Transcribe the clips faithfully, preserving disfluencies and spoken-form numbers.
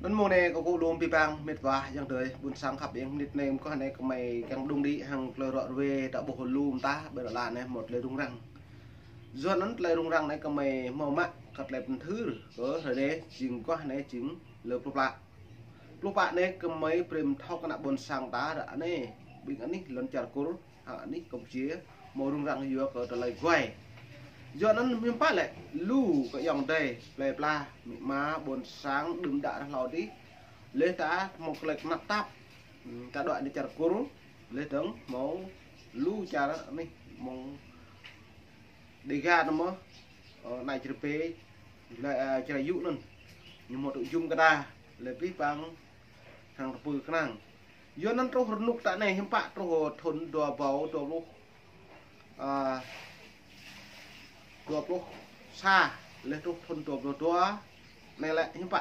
Anŭn mơ̆ng anai kơ kơ lŏm pơpŭ pơang mĕt wa ayŏng adơi ƀôn sang khăp, ayŏng mơnit anai mơ̆ng kơ anai kơ mơi kiăng pơdŏng đĭ hăng tơlơi ră ruai ta ƀuh lu mơta ƀơi lŏn anai hmâo tơlơi rŭng răng. Yua anŭn tơlơi rŭng răng anai kơ mơi hmâo mă kơ tơlơi pơthưr kơ hrơi anai jing kơ anai jing lơ pluh pă. Pluh pă anai kơ mơi brơi thâo kơ ană ƀôn sang ta ră anai ƀing anih lŏn čar Kur hăng anih Kampuchia hmâo rŭng răng yua kơ tơlơi guai. Yua anŭn hiư̆m pă lĕ lu kơ ayŏng adơi plơi pla amĭ ama ƀôn sang đưm đă ră hlâo adih. Leh ta hmâo tơlơi kơnăp tap, ta đuaĭ anai čar Kur, leh dơ̆ng hmâo lu čar anih mơ̆ng Đêga anŭn mơ̆, ơ, anai čar Pê, lĕ, ơ, čar Yŭ anŭn. Ñu hmâo tŭ jum kơ ta, lĕ pơpŭ pơang hăng tơpul kơnang. Yua anŭn truh rơnŭk ta anai hiư̆m pă truh thŭn dua rơbâo dua pluh, ơ, dua pluh sa, leh truh thŭn dua pluh dua, anai lĕ hiư̆m pă.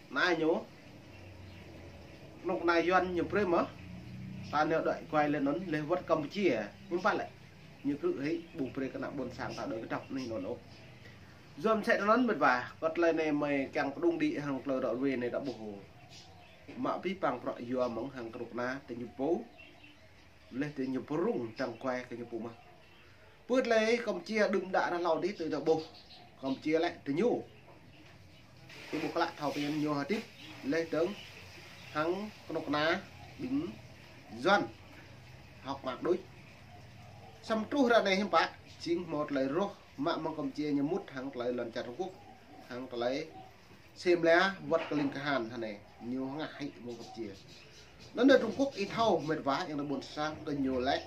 Anai ñu, kơnuk kơna Yuan ñu brơi mơ̆, ta nao đuaĭ guai leh anŭn, leh wơ̆t Kampuchia, hiư̆m pă lĕ. Ñu krư̆ hĭ, ƀu brơi kơ ană ƀôn sang ta đuaĭ kơdŏp anih anŭn ôh. Yua mơsĕ anŭn mĕt wa, kơ tơlơi anai mơi kiăng pơdŏng đĭ hăng tơlơi ră ruai anai ta ƀuh. Mă pơpŭ pơang prăk yua mơ̆ng hăng kơnuk kơna tơ ñu pô. Leh tơ ñu pơrŭng tơ̆ng guai kơ ñu pô mơ̆. Pơ tơlơi Kampuchia đưm đă ră hlâo adih tơ ta ƀuh. Kampuchia lĕ tơ ñu. Tơ ƀuh klă thâo pơñen ñu hơdip leh dơ̆ng hăng kơnuk kơna ƀing Yuan hŏk mơak đôč. Samơ̆ truh ră anai hiư̆m pă, jing hmâo tơlơi rŏh mă mơ̆ng Kampuchia ñu mŭt hăng tơlơi lŏn čar Trung Quốc, hăng tơlơi Sim lĕ wơ̆t kơ ling kơhan hơnai, ñu hơngah hĭ mơ̆ng Kampuchia. Anŭn anai Trung Quốc ih thâo mĕt wa ayŏng adơi ƀôn sang kơ ñu lĕ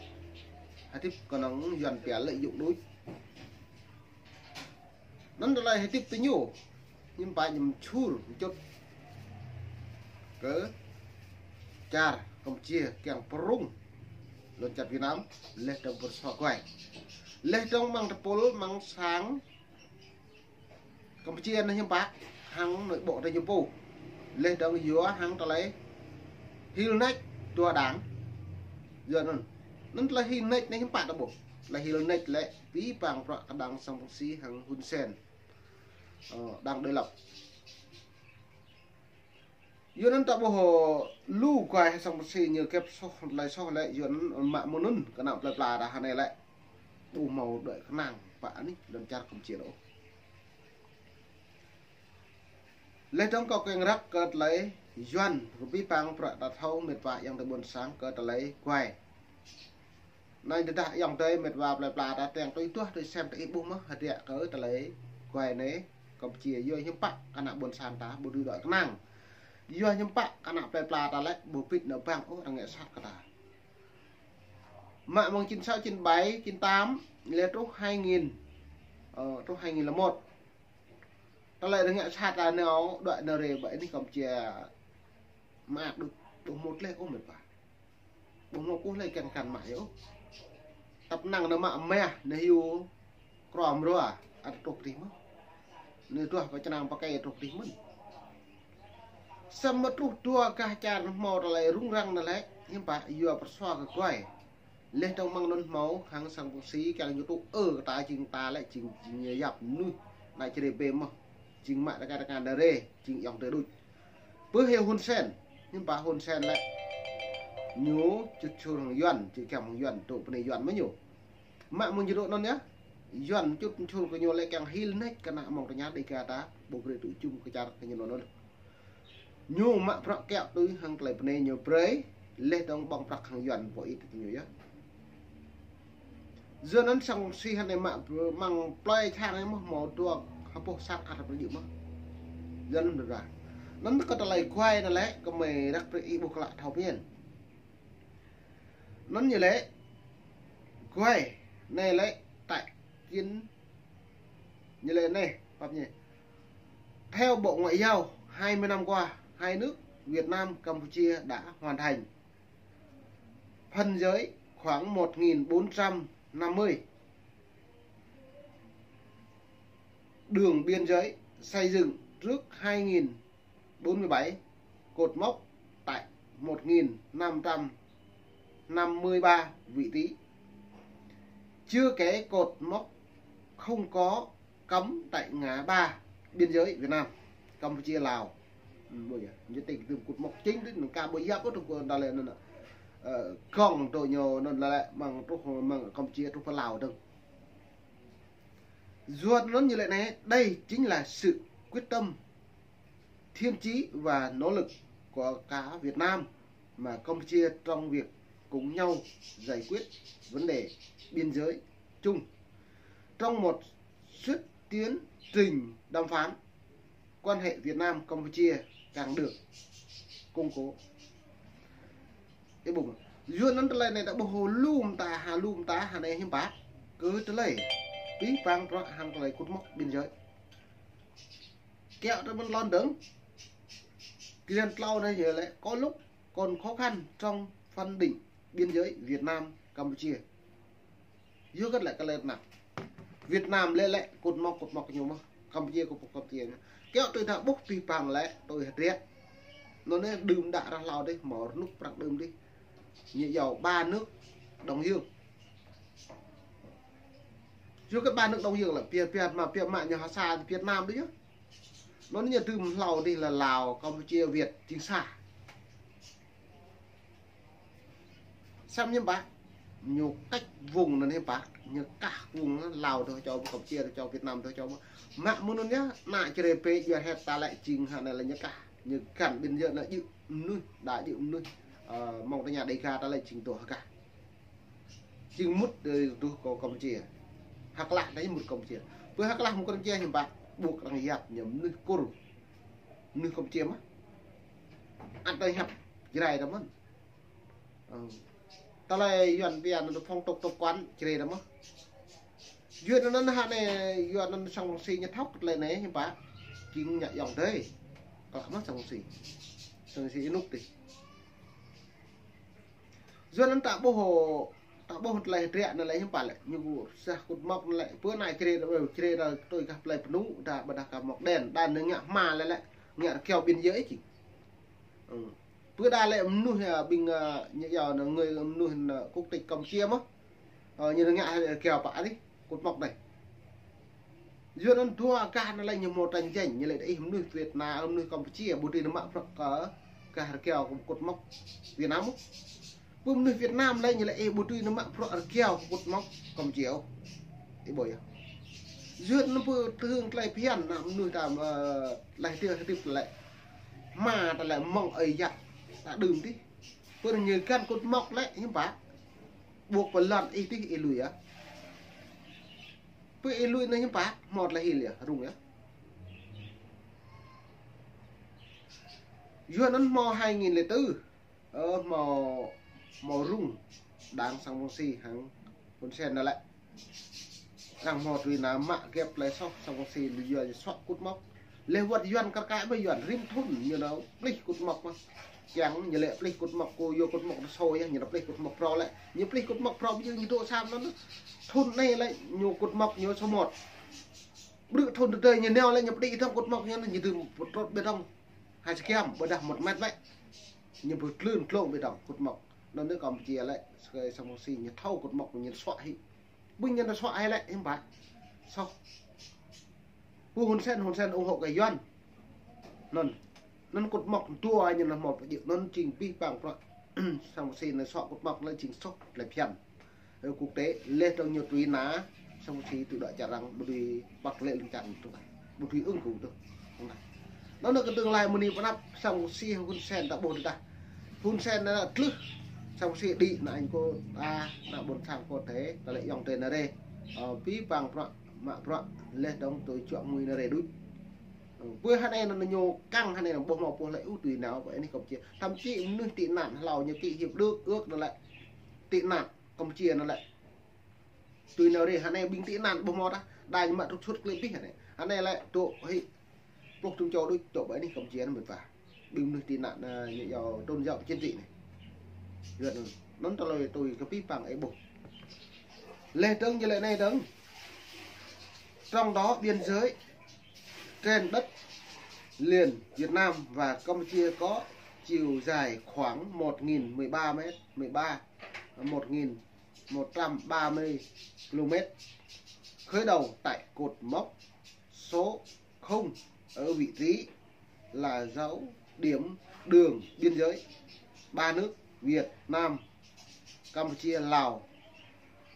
hơdip kơnơ̆ng Yuan pia lợi dụng đôč. Anŭn tơlơi hơdip tơ ñu, hiư̆m pă ñu mơčur mơčut kơ čar Kampuchia kiăng pơrŭng lŏn čar Việt Nam, leh dơ̆ng pơrơsua guai. Leh dơ̆ng mơ̆ng tơpul mơ̆ng sang Kampuchia anai hiư̆m pă hăng nội bộ tơ ñu pô. Leh dơ̆ng yua hăng tơlơi hil nač dua đảng. Yua anŭn. Anŭn tơlơi hil nač anai hiư̆m pă ta ƀuh. Tơlơi hil nač lĕ pơpŭ pơang prăk kơ đảng Sangpungsi hăng Hun Sen. Ơ, đảng đối lập. Yua anŭn ta ƀuh lu guai Sangpungsi ñu kĕp soh tơlơi soh lĕ, yua anŭn mă mơ̆ng anŭn kơ ană plơi pla ta hơnai lĕ ƀu hmâo đuaĭ kơnang pă anih lŏn čar Kampuchia ôh. Leh dơ̆ng kâo kiăng răk kơ tơlơi Yuan, rơbih pang prăk ta thâo mĕt wa ayŏng adơi ƀôn sang kơ tơlơi guai. Anai tơdah ayŏng adơi mĕt wa plơi pla ta tơ̆ng tui tuah tui sem tơ ih ƀuh mơ̆ hơdră kơ tơlơi guai anai Kampuchia yua hiư̆m pă kơ ană ƀôn sang ta ƀu dưi đuaĭ kơnang. Yua hiư̆m pă kơ ană plơi pla ta lĕ ƀu pĭt nao bang ôh arăng ngă sat kơ ta. Mă mơ̆ng chín sáu, chín bảy, chín tám, leh truh hai nghìn, ơ, truh hai nghìn lẻ một. Tơlơi arăng ngă sat ta nao đuaĭ nao rai ƀơi anih Kampuchia mơak đôč, ƀu hmâo tơlơi ôh mĕt wa. Ƀu hmâo kơ tơlơi kiăng kăn mă yơh. Tăp năng nao mă mah, nao hyu krom rua, ăt truh pơdih mơ̆n. Nao duah pơ čơnang pơkei truh pơdih mơ̆n. Samơ̆ truh dua gah čar hmâo tơlơi rŭng răng anai lĕ, hiư̆m pă yua pơrơsua kơ guai. Leh dơ̆ng mơ̆ng anŭn hmâo hăng Sangpungsi kiăng ñu tŭ ư kơ ta jing ta lĕ jing, jing ñu yap mơnuih ană čar Pê mơ̆. Jing mă tơkai tơkai nao rai, jing ayŏng adơi đôč. Pơ hyu Hun Sen, hiư̆m pă Hun Sen lĕ ñu čut čur hăng Yuan, čut kiăng hăng Yuan, tŭ pơnai Yuan mơ̆ ñu. Mă mơ̆ng jơnum anŭn yơh, Yuan čut čur kơ ñu lĕ kiăng hil nač kơ ană mơ̆ng tơña Đêga ta, ƀu brơi tŭ jum kơ čar kơ ñu anŭn. Ñu mă prăk kiaŏ tui hăng tơlơi pơnai ñu brơi, leh dơ̆ng ƀơ̆ng prăk hăng Yuan pô ih tơ ñu yơh. Yua anŭn Sangpungsi hơnai mă mơ̆ng plơi sang anai mơ̆ hmâo dua hơpuh sang ăt pơjing mơ̆. Yua anŭn dơ̆ng. Anŭn kơ tơlơi guai anai lĕ kơ mơi răk brơi ih ƀuh klă thâo pơñen. Anŭn ñu lĕ guai anai lĕ tại Kiên ñu lĕ anai, pap ñu. Theo Bộ Ngoại giao, hai mươi năm qua, hai nước Việt Nam, Campuchia đã hoàn thành phân giới khoảng một nghìn bốn trăm năm mươi. Đường biên giới xây dựng trước hai nghìn bốn mươi bảy, cột mốc tại một nghìn năm trăm năm mươi ba vị trí. Chưa kể cột mốc không có cắm tại ngã ba biên giới Việt Nam, Campuchia, Lào. Ƀu yơh, ñu tĕk tơm kŭt mŏk chính đôč, năn ka ƀu yap ôh truh kơ đa lĕ năn, ơ, gong dŏ ñu năn đa lĕ mơ̆ng truh mơ̆ng Campuchia truh pơ Lào dơ̆ng. Yua năn ñu lĕ anai, đây chính là sự quyết tâm, thiện chí và nỗ lực của cả Việt Nam mà Campuchia trong việc cùng nhau giải quyết vấn đề biên giới chung trong một suốt tiến trình đàm phán, quan hệ Việt Nam Campuchia càng được củng cố. Ih ƀuh, yua năn tơlơi anai ta ƀuh lu mơta, ha lu mơta, ha anai hiư̆m pă. Kơ tơlơi abih bang bruă hăng tơlơi kŭt mŏk biên giới. Kiăo tơ mơ̆n lŏn dơ̆ng. Kơ lŏn tlâo anai yơh lĕ, có lúc còn khó khăn trong phân định biên giới Việt Nam Campuchia. Yua kơ lĕ kơ lĕ năn Việt Nam lĕ lĕ kŭt mŏk, kŭt mŏk ñu mơ̆n. Campuchia, kŭt mŏk Campuchia ñu. Kiăo tui ta ƀuh abih bang lĕ tui hơdră. Năn anai đưm đă ră hlâo dih, hmâo rơnŭk prăk đưm dih. Ñu iâu ba nước Đông Dương. Yua kơ ba nước Đông Dương lĕ pia, pia mă, pia mă ñu ha sa Việt Nam đôč yơh. Năn ñu tơm hlâo dih lĕ Lào, Campuchia, Việt, jing sa. Samơ̆ hiư̆m pă, ñu cách vùng năn hiư̆m pă, ñu kah vùng Lào dŏ čô, Campuchia dŏ čô, Việt Nam dŏ čô. Mă mơ̆n năn yơh, ană Jrai pĕ juăt hĕt ta lĕ jing ha anai lĕ ñu kah, ñu găn biên giới năn jing mơnuih, đa jing mơnuih, ơ, mơ̆ng tơña Đêga ta lĕ jing dŏ hơgah. Jing mŭt dơ̆ng truh kơ Campuchia. Hơklah anai mŭt Campuchia. Pơ hơklah mŭt Campuchia hiư̆m pă, ƀuh arăng yap ñu mơnuih Kur. Mơnuih Campuchia mơ̆n. Ăt tơlơi hiăp Jrai ta mơ̆n. Ơ. Tơlơi Yuan pia năn phong tục tập quán Jrai ta mơ̆n. Yua năn ha anai, yua năn sang Rơsĭ ñu thâo kơ tơlơi anai hiư̆m pă. Jing ñu yŏng dơi. Kơ mơ̆ sang Rơsĭ. Sang Rơsĭ ih rơnŭk dih. Yua năn ta ƀuh, ta ƀuh tơlơi hơdră năn lĕ hiư̆m pă lĕ. Ñu kơ sa kŭt mŏk năn lĕ. Pơ anai Jrai, Jrai ta tui kah plei pơnŭ, đa ƀôdah kah mŏk đen, đa năn ngă hma lĕ lĕ. Ngă rơkiao biên giới ih jing. Ơ. Pơ đa lĕ mơnuih, ơ, ƀing, ơ, ñu iâu năn người mơnuih năn quốc tịch Campuchia mơ̆n. Ơ, ñu ngă rơkiao pă dih, kŭt mŏk anai. Yua năn dua gah năn lĕ ñu hmâo tranh giành, ñu lĕ ih mơnuih Việt Nam, mơnuih Campuchia, ƀu dưi năn mă bruă kơ gah rơkiao kŭt mŏk Việt Nam ôh. Pơ mơnuih Việt Nam lĕ ñu lĕ ih ƀu dưi năn mă bruă rơkiao kŭt mŏk Campuchia ôh. Ih ƀuh yơh. Yua năn pơ tơhưng tơlơi phiăn năn mơnuih ta, ơ, lĕ hơdip, hơdip lĕ. Hma ta lĕ mơ̆ng ơi yă ta đưm dih. Pơ ñu găn kŭt mŏk lĕ hiư̆m pă. Ƀuh pơ lŏn ih dih ih lui yơh. Pơ ih lui năn hiư̆m pă, hmâo tơlơi hil yơh, rŭng yơh. Yua năn hmâo hai nghìn lẻ tư, ơ, hmâo, hmâo rŭng, đang sang Rơsĭ hăng Hun Sen năn lĕ. Arăng hmâo tui anăn mă gĕp tơlơi soh sang Rơsĭ lu yua ñu suă kŭt mŏk. Lĕ wơ̆t Yuan kar kaĭ ƀơi Yuan rĭm thŭn ñu nao plih kŭt mŏk mơ̆n. Kiăng ñu lĕ plih kŭt mŏk kơ yua kŭt mŏk ta sô yơh, ñu nao plih kŭt mŏk phrâo lĕ. Ñu plih kŭt mŏk phrâo ƀu djơ̆ ñu dŏ sa mơ̆n năn. Thŭn anai lĕ ñu kŭt mŏk ñu samơ̆. Ƀrư̆ thŭn tơdơi ñu nao lĕ ñu plih tơm kŭt mŏk ñu năn ñu dưm pơtrut ƀơi dŏng. Hai sa kiam ƀôdah một mét wĕ. Ñu pơtlưn tlông ƀơi dŏng kŭt mŏk. Năn nơ Campuchia lĕ, sơkai sang Rơsĭ ñu thâo kŭt mŏk ñu suă hĭ. Ƀing ñu nao suă hĭ lĕ, hiư̆m pă. Soh. Pơ Hun Sen, Hun Sen ủng hộ kơ Yuan. Năn, năn kŭt mŏk dua ñu năn hmâo pơjơ̆, năn jing abih bang bruă. Sang Rơsĭ năn suă kŭt mŏk năn jing soh tơlơi phiăn. Ơ, quốc tế, lĕ dŏng ñu tui anăn, sang Rơsĭ tui đuaĭ čar arăng, ƀu dưi păk lĕ lưng čar tui. Ƀu dưi ứng cử tui. Năn nơ kơ tương lai mơ̆ng anai pơ anăp sang Rơsĭ Hun Sen ta ƀuh dih tah. Hun Sen năn tlưh, sang Rơsĭ đĭ năn anh cô ta, năn ƀôn sang quốc tế, ta lĕ yŏng tơ năn rê. Ơ, abih bang bruă, mă bruă, lĕ dŏng tui čuă mui năn rê đôč. Ơ, pơ ha anai năn ñu kăng ha anai năn ƀuh hmâo pô lĕ ƀu tui nao pơ anih Campuchia. Thậm chí mơnuih tị nạn hlâo ñu ký hiệp ước, ước năn lĕ tị nạn Campuchia năn lĕ. Tui nao rê, ha anai ƀing tị nạn ƀuh hmâo tah, đa ñu mă trục xuất klip pih ha anai. Ha anai lĕ dŏ hĭ pluh tơm čô đôč dŏ pơ anih Campuchia năn mơ̆n pă. Ƀing mơnuih tị nạn, ơ, ñu iâu tôn giáo chính trị năn. Yua năn, năn tơlơi tui kơ abih bang ih ƀuh. Lĕ dơ̆ng ñu lĕ anai dơ̆ng. Trong đó biên giới trên đất liền Việt Nam và Campuchia có chiều dài khoảng một nghìn mười ba mét, mười ba, một nghìn một trăm ba mươi ki-lô-mét, khởi đầu tại cột mốc số không ở vị trí là dấu điểm đường biên giới ba nước Việt Nam, Campuchia, Lào.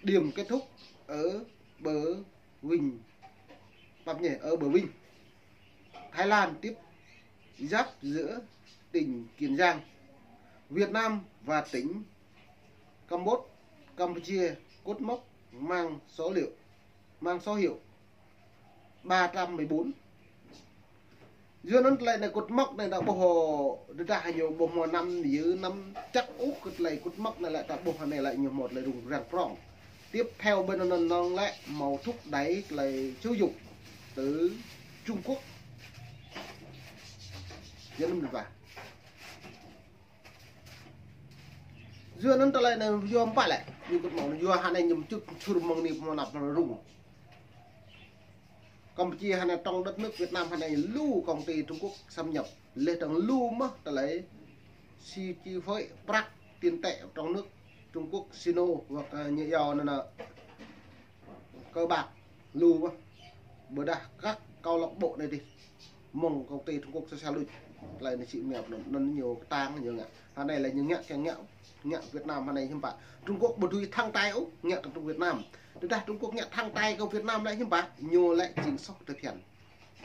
Điểm kết thúc ở bờ Vinh, Pap nhé, ở bờ Vinh. Thái Lan tiếp giáp giữa tỉnh Kiên Giang, Việt Nam và tỉnh Cambodge, Campuchia, cột mốc mang số liệu, mang số hiệu ba trăm mười bốn. Yua anŭn tơlơi anai cột mốc anai ta ƀuh, tơdah ñu ƀuh mơ̆ năm yơh năm chắc ôh kơ tơlơi cột mốc anai lĕ ta ƀuh anai lĕ ñu mơ̆ tơlơi rŭng răng prong. Tiếp theo bên anŭn anŭn lĕ mơ̆ thúc đẩy tơlơi xúi giục từ Trung Quốc. Yua anŭn mơ̆n wa. Yua anŭn tơlơi anai yua mơ̆ lĕ, ñu kơ mơ̆ yua hơnai ñu čut čur mơ̆ng anai mơ̆ năp rŭng. Campuchia hơnai trong đất nước Việt Nam hơnai lu công ty Trung Quốc xâm nhập. Leh dơ̆ng lu mơ̆ tơlơi si chi phối prăk tiền tệ trong nước Trung Quốc, Sino hoặc, ờ, ñu yua anŭn, anŭn cờ bạc lu mơ̆. Ƀôdah các câu lạc bộ anai dih. Mơ̆ng công ty Trung Quốc sơ sel đôč. Tơlơi anai sĭ mơ̆ anŭn, anŭn ñu kơtang ñu ngă. Hơnai lĕ ñu ngă kiăng ngă, ngă Việt Nam hơnai hiư̆m pă. Trung Quốc ƀu dưi thăng tay ôh, ngă kơ Trung Việt Nam. Tơdah Trung Quốc ngă thăng tay kơ Việt Nam lĕ hiư̆m pă, ñu lĕ jing soh tơlơi phiăn.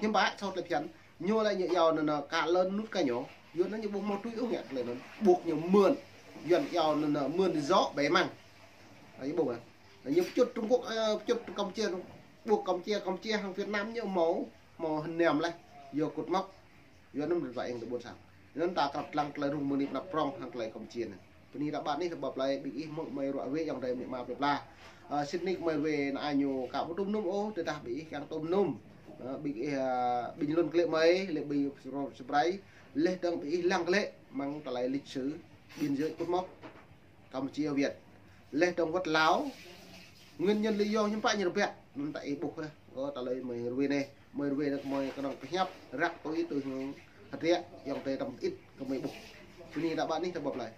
Hiư̆m pă soh tơlơi phiăn, ñu lĕ ñu yua anŭn, anŭn ka lơn nut ka ñu. Yua anŭn ñu ƀu mơ̆ tui ôh ngă tơlơi anŭn. Ƀuh ñu mưn. Yua anŭn yua anŭn, anŭn mưn dih dŏ ƀơi măng. Ai ƀuh mơ̆. Ñu pơčut Trung Quốc, ơ, pơčut Campuchia, ƀuh Campuchia, Campuchia hăng Việt Nam ñu mơ̆, mơ̆ hơnăm leh. Yua cột mốc. Yua anŭn mơ̆n wa eng tơ ƀôn sang. Anŭn ta krăp lăng tơlơi rŭng mơ̆ng anai pơnăp prong hăng tơlơi Campuchia anai. Bơni ta ƀă anih, ƀă plơi, ƀing ih mơ̆ mơi ruă wê ayŏng adơi amĭ ama plơi pla. Ơ, sĭt nik mơi wê anai ñu ka ƀu tŭm nŭm ôh, tơdah ƀing ih kiăng tŭm nŭm. Ơ, ƀing ih, ơ, bình luận kơ lĕ mơi, lĕ ƀing subscribe, leh dơ̆ng ƀing ih lăng kơ lĕ, mơ̆ng tơlơi lịch sử, biên giới cột mốc. Campuchia Việt. Leh dơ̆ng wơ̆t Lào, nguyên nhân lý do hiư̆m pă ñu rơbat, anŭn ta ih ƀuh yơh. Ơ, tơlơi mơi rơwê anai, mơi rơwê anai mơi kơnơ̆ng pơhiăp, răk tui tui hăng hơdră, ayŏng adơi tăm it kơ mơi ƀuh. Bơni ta ƀă anih, ta ƀă plơi.